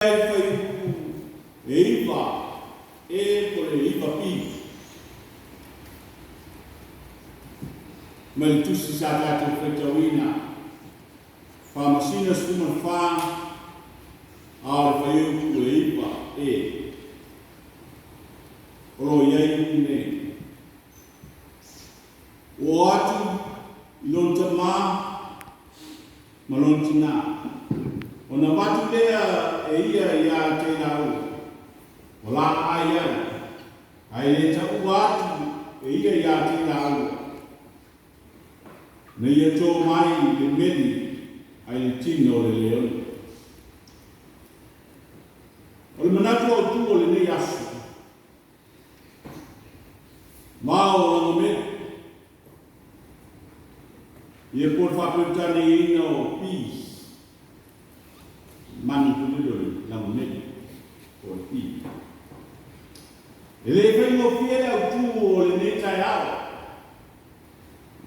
Ai le fuaiupu e 9 E po o le 9 B mai le tusi sa tatou faitauina, Faamasina 14, a o le fuaiupu e 9 E. O lo o i ai upu nei. Ua o atu i lona tamā ma lona tinā, ona avatu lea e ia iā te lāua, ua laaai ai, ae le taua atu e ia iā te lāua, ina ia tō mai le meli ai le tino o le leona. O le manatu autu o lenei aso, Ma o Lagomeli. Ia po o le faapeutaniina o peas, manu foi lele o le lagomeli po o le pea. E le faigofie le autu o lenei taeao.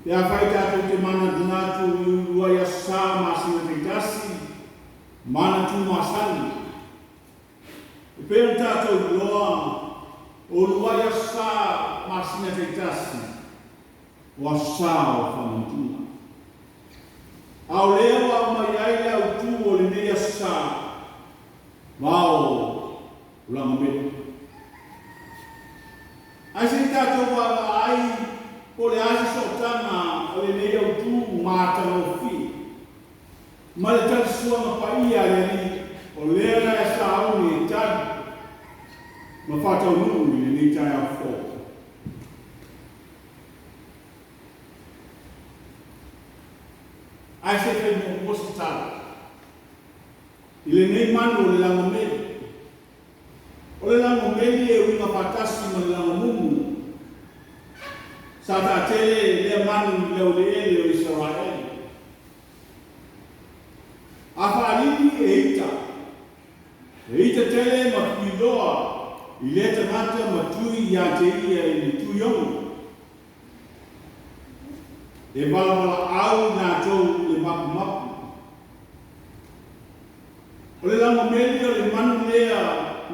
Pe afai tatou te manatunatu i uluai aso sa masina taitasi, manatu masani, E pei ona tatou iloa, o uluai aso sa masina taitasi, o aso sa o faamanatuga. A o lea ua aumai ai le autu o lenei aso sa, vao o Lagamele. Ae se i tatou vaavaai po o le a se sootaga o lenei autu matagofie ma le talisuaga paia a le Alii, o lea la e sauni e tali ma faataunuu i lenei taeao fou. Ae se i fai muamua se tala i lenei manu o le lagomeli. O le lagomeli e uiga faatasi ma le lagomumu. Sa taatele lea manu i le aueleele o Isaraelu. A faalili e ita, e ita tele ma tuiloa i lea tagata ma tui ia te ia i le tuiogo. E valavalaau i latou i le mapumapu. O le lagomeli o le manu lea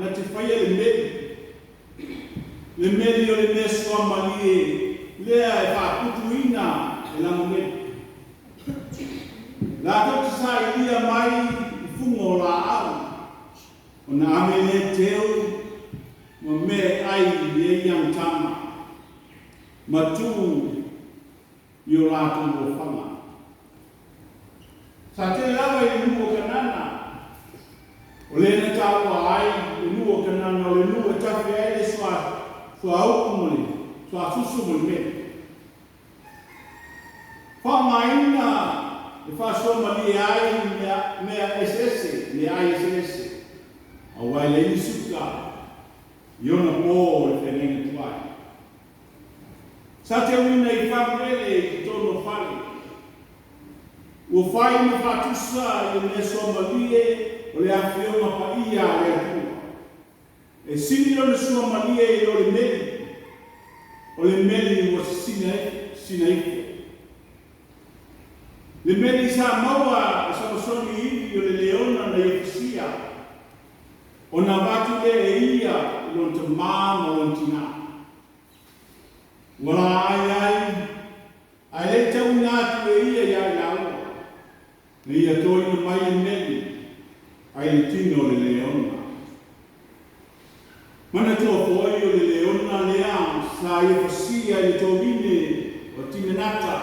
na te faia le meli. Le meli o le mea suamalie lea e faaputuina e lagomeli. Latou te sailia mai i fuga o laau, ona ave lea teu ma mea e ai i ai ana tama, ma tuu i o latou ofaga. Sa tele lava i le nuu o Kanana, o lea na taua ai le nuu o Kanana o le nuu e tafe ai le suaupu ma le suasusu ma le meli. Faaaogaina e faasoa malie ai mea eseese, meaai eseese, aua e leai ni suka i ona po o le feagaiga tuai. Sa teuina i faguele i totonu o fale. Ua fai ma faatusa i le mea soamalie o le Afioga Paia a le Atua. E sili lona suamalie i lo le meli, o le meli ua sisina ifo. Le meli sa maua e Samasoni i ivi o le leona na ia fasia, ona avatu lea e ia i lona tamā ma lona tinā. Ua laai ai, ae le i tauina atu e ia iā i lāua, na ia toina mai le meli ai le tino o le leona. Manatua foi o le leona lea sa ia fasia i le tovine o Timenata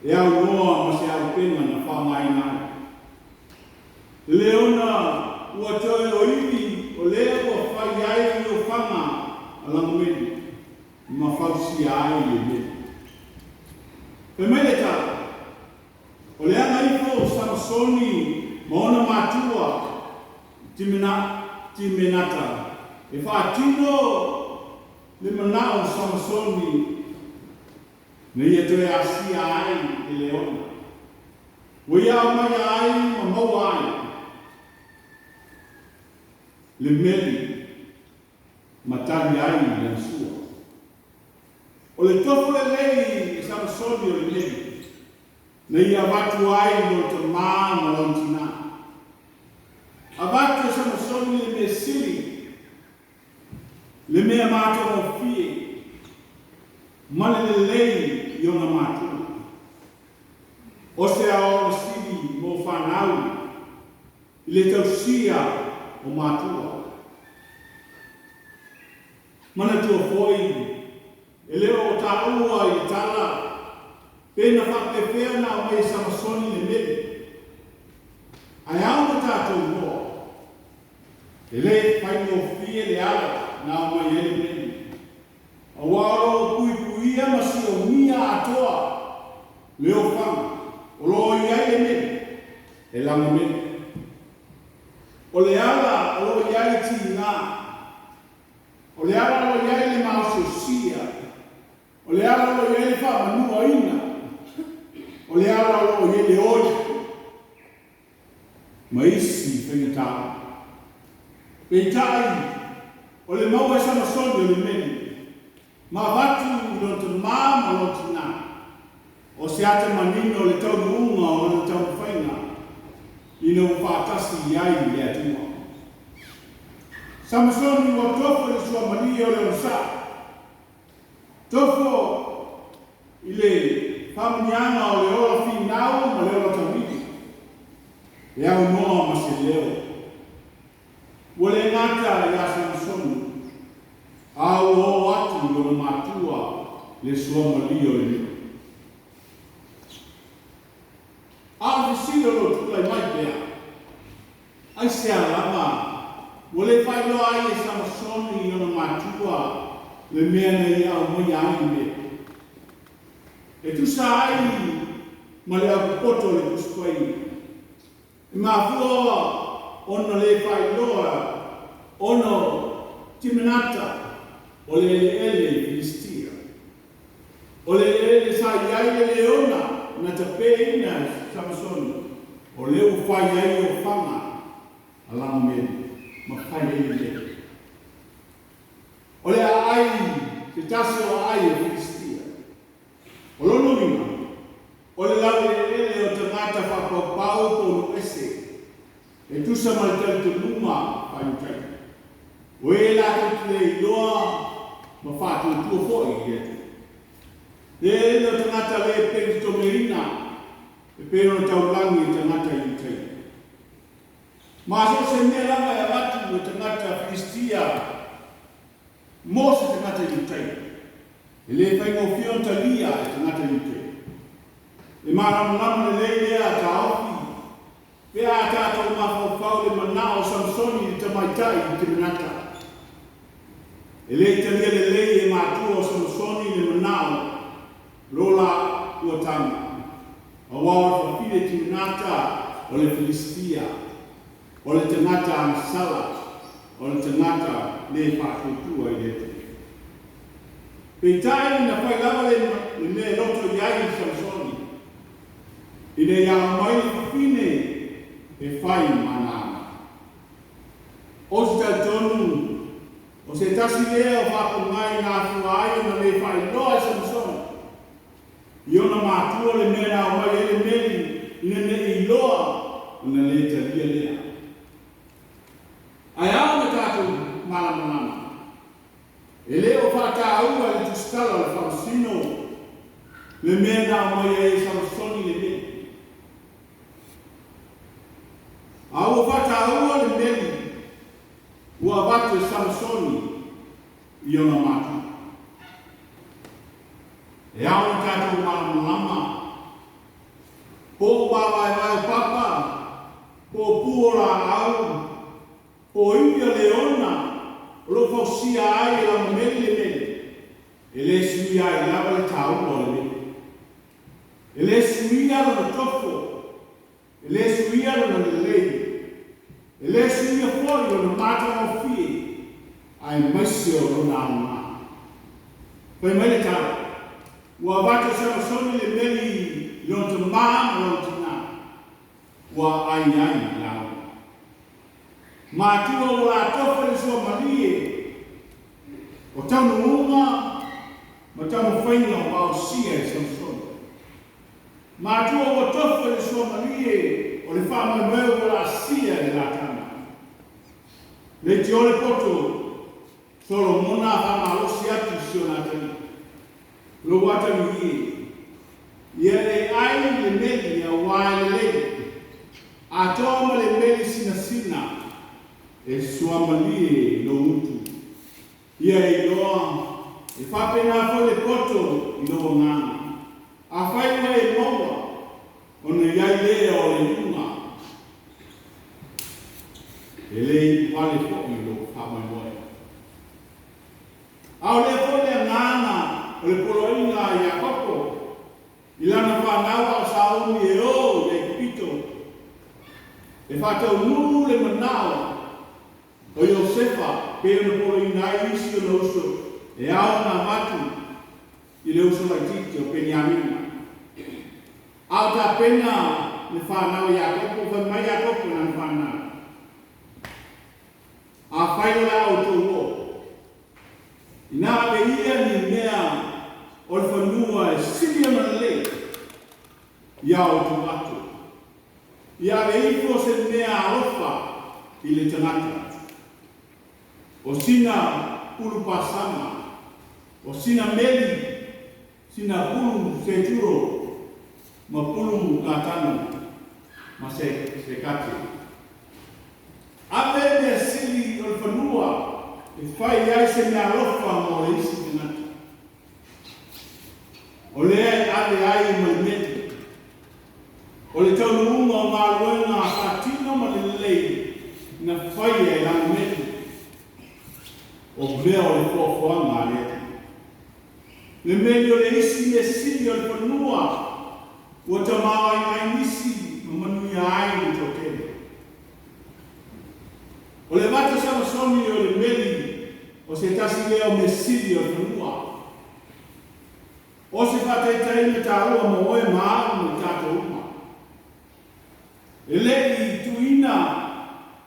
e aunoa ma se auupega na faaaogaina ai. Le leona ua toe o ivi o lea ua fai ai i ofaga a Lagomeli ma fausia ai le meli. Fai mai le tala, o le aga ifo o Samasoni ma ona matua i Timenata e faatino le manao o Samasoni na ia toe asia ai le leona. Ua ia aumaia ai ma maua ai le meli ma tali ai lana sua. O le tofu lelei e Samasoni o le meli, na ia avatu ai i lona tamā ma lona tinā. Avatu e Samasoni le mea sili, le mea matagofie, ma le lelei i ona matua. O se aoaoga sili mo fanau i le tausia o matua. Manatua foi, e le o taua i le tala pe na faapefea ona aumai e Samasoni le meli. Ae ao ona tatou iloa, e le faigofie le ala na aumai ai le meli, aua o lo o puipuia ma siomia atoa le ofaga o lo o i ai le meli e lagomeli. O le ala o lo o i ai le tiga, o le ala o lo o i ai le maosiosia, o le ala o lo o i ai le faamanuaina, o le ala o lo o i ai le oi ma isi faigata uma. Peitai, o le maua e Samasoni o le meli, ma avatu i lona tamā ma lona tinā, o se ata manino o le taunuuga o lana taumafaiga ina ua faatasi i ai le Atua. Samasoni ua tofo i le suamalie o le onosai, tofo i le faamanuiaga o le ola finau ma le ola tauivi, e aunoa ma se leo. Ua le gata ia Samasoni, a ua oo atu i ona matua le suamalie o le meli. A o le fesili o lo o tulai mai pea, aisea lava ua le faailoa ai e Samasoni i ona matua le mea na ia aumaia ai le meli? E tusa ai ma le aupopoto o le Tusi Paia, E mafua ona le faailoa ona o Timenata o le eleele i Filistia. O le eleele sa i ai le leona na tapeina e Samasoni, o lea ua fai ai ofaga a Lamameli ma fai ai le meli. O le aai se tasi o aai o Filistia. O lona uiga, o le laueleele o tagata faapaupau po o nuu ese, e tusa ma le talitonuga faaiutaia. O e latou te le iloa ma faatuatua foi i le Atua. Le eleele o tagata le penitomeina e pei ona taulagi e tagata i Utaia. Ma so o se mea lava e avatu e tagata Filistia mo se tagata Iutaia, e le faigofie ona talia e tagata Iutaia. E malamalama lelei lea taofi pe a tatou mafaufau i le manao o Samusoni i le tamaitai i Timinata. E le i talia lelei e matua o Samusoni le manao lo la ua tama, aua o le fafine Timinata o le Filistia. O le tagata agasala, o le tagata le faatuatua i le Atua. Peitai, na fai lava le mea e loto i ai i Samusoni, ina ia aumai le fafine e fai ma ana. Ou te talitonu, o se tasi lea o faapogai na afua ai ona le faailoa e Samusoni i ona matua le mea na aumai ai le meli ina ne i iloa ona le talia lea. Ae ao ona tatou malamalama, e le o faataua e le tusitala o le Faamasino le mea na aumai ai e Samasoni le meli. A ua faataua le meli ua avatu e Samasoni i ona matua. E ao ona tatou malamalama, po o māvaevae o papa, po o pū o laau, po o ivi o leona o lo o fausia ai e lamameli le meli, e le suia ai lava le taua o le meli. E le suia lona tofo, e le suia lona lelei, e le suia foi lona matagofie, aemaise o lona aoga. Fai mai le tala, ua avatu e Samasoni le meli i lona tamā ma lona tinā, ua aai ai lāua. Matua ua la tofa i le suamalie o taunuuga ma taumafaiga o vaosia e Samasoni. Matua ua tofu i le suamalie o le faamoemoe ua laasia e le latana. Leitio le poto Solomona faamalosi atu i si ona atalii. Lou atalii e, ia e ai le meli auā e lelei, atoa ma le meli sinasina e suamalie i lou gutu. Ia e iloa, e faapena foi le poto i lou agaga. Afai ua e maua, ona i ai lea o le iuga, e le iuvale foi lou faamoemoe. A o lea foi le agaga o le poloaiga a Iakopo i lana fanau a o sauni e o i Aikupito, e faataunuu le manao o Iosefa pei ona poloaiina ai isi ona uso e ao ona avatu i le uso laitiiti o Peniamina. A o tapena le fanau a Iakopo, fai mai Iakopo i lana fanau, Afai o le a outou oo, inā ave ia ni mea o le fanua e sili ona lelei i a outou ato, ia ave ifo se mea alofa i le tagata, o sina pulu pasama, o sina meli, sina pulu seturo, ma pulu gatano, ma se sekate. Ave mea sili o le fanua e fai ai se meaalofa mo le isi tagata. O lea e ave ai ma le meli, o le taunuuga o galuega faatino ma le lelei na faia e lana meli, o mea o le foafoaga a le Alii. Le meli o le isi mea sili o le fanua ua tamaoaiga ai nisi ma manuia ai le toatele. O le avatu o Samasoni o le meli o se tasi lea o mea sili o le fanua. O se faataitaiga taua mo oe ma au ma i tatou uma. E le i tuuina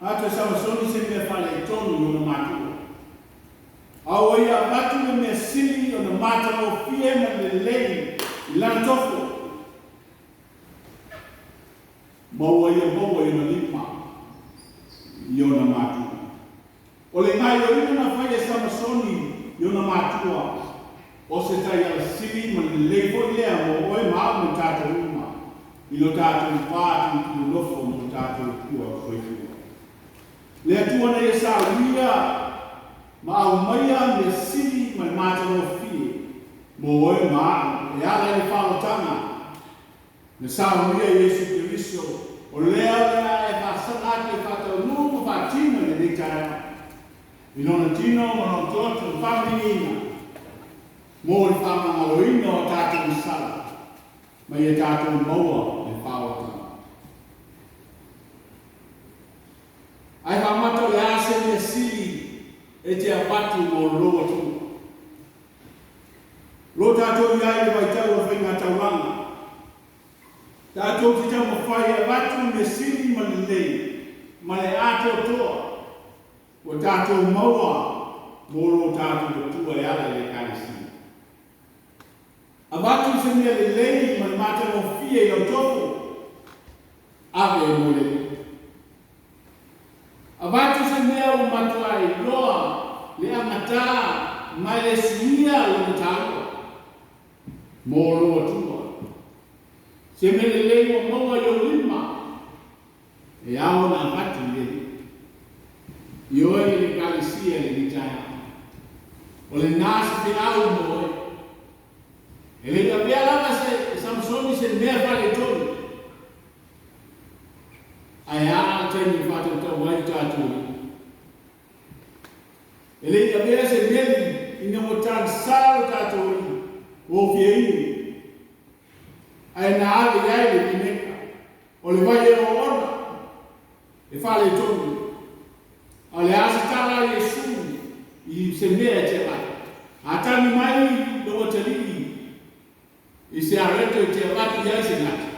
atu e Samasoni se mea faaletonu i ona matua. A ua ia avatu le mea sili ona matagofie ma le lelei i lana tofo, ma ua ia maua i ona lima i ona matua. O le gaoioiga na fai e Samasoni i ona matua, o se taiala sili ma le lelei foi lea mo oe ma au ma i tatou uma, i lo tatou va tulutulunofo ma lo tatou Atua soifua. Le Atua na ia saunia ma aumaia mea sili ma le matagofie mo oe ma au e ala i le faaolataga Na saunia Iesu Keriso, o lea o le a e faasaga atu e faataunuu ma faatino i lenei taeao, i Lona tino ma Lona toto na faamainiina mo le faamagaloina o a tatou masala ma ia tatou maua le faaolataga. Ae faamata o le a se mea sili e te avatu mo lou atunuu? Lo tatou i ai i le vaitau o le faigataulaga, tatou te taumafai e avatu le mea sili ma le lelei ma le atoatoa ua tatou maua mo lo tatou Atua e ala i le Ekalesia. Avatu se mea lelei ma le matagofie i lau tofu, ave mo le Alii. Avatu se mea ua matua iloa le agata ma e le suia lona taua mo lou Atua. Se mea lelei ua maua i ou lima, e ao ona avatu i le Alii. Ioe i le Ekalesia i lenei taeao. O lena se feau mo oe. E le i avea lava e Samusoni se mea faaletonu. Ae a le taimi e faatautau ai tatou alii? E le i avea se meli ina ua tagisa lo tatou alii ua ofia inu, ae na ave i ai le vineka o le vai e oona e faaletonu. A o le a se tala a Iesu i se mea e te avatu? A tagi mai lou atalii I se areto e te avatu i ai se gata.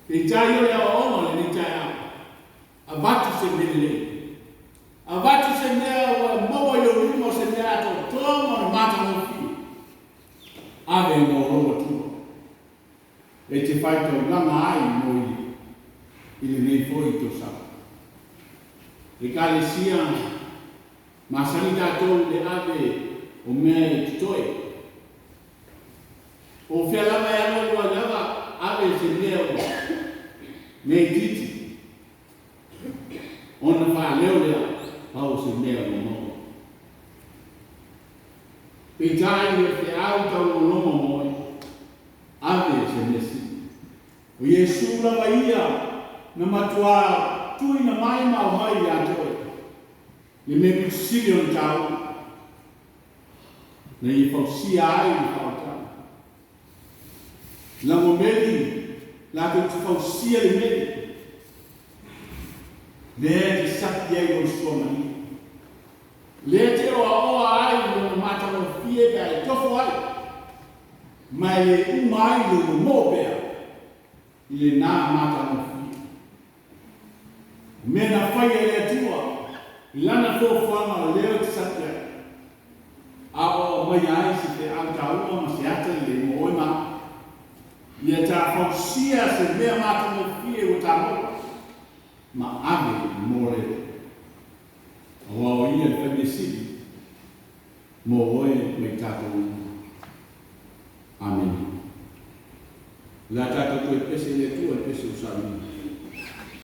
Peitai o le aoaoga o lenei taeao, avatu se mea lelei. Avatu se mea ua maua i ou lima o se mea atoatoa ma ona matagofie. Ave mo lou Atua e te faitaulaga ai mo ia i lenei foi tausaga. Ekalesia, masani tatou i le ave o mea e totoe. O fea lava e alu alu ai lava, ave se mea ua mea itiiti, ona faaleo lea, pau o se mea ua maua. Peitai le feau taulogologo ma oe, ave se mea sili. O Iesu lava ia na matuā tuuina mai ma aumai ia te oe, le mea pito sili ona taua, na ia fausia ai le faaolataga. Lago meli, latou te fausia le meli, lea e te sapi ai lona suamalie, lea e te oaoa ai lona matagofie pe a e tofo ai, ma e le uma ai le momoo pea i lena matagofie. O mea na faia e le Atua i Lana fuafuaga o lea ou te sapi ai, a o aumaia ai se feau taua ma se ata lelei mo oe ma au, ia ta fausia se mea matagofie ua ta maua, ma ave mo le Atua. Aua o Ia le Faimea Sili mo oe ma i tatou uma. Amene. O le a tatou toe pese i le Atua i le pese ua saunia.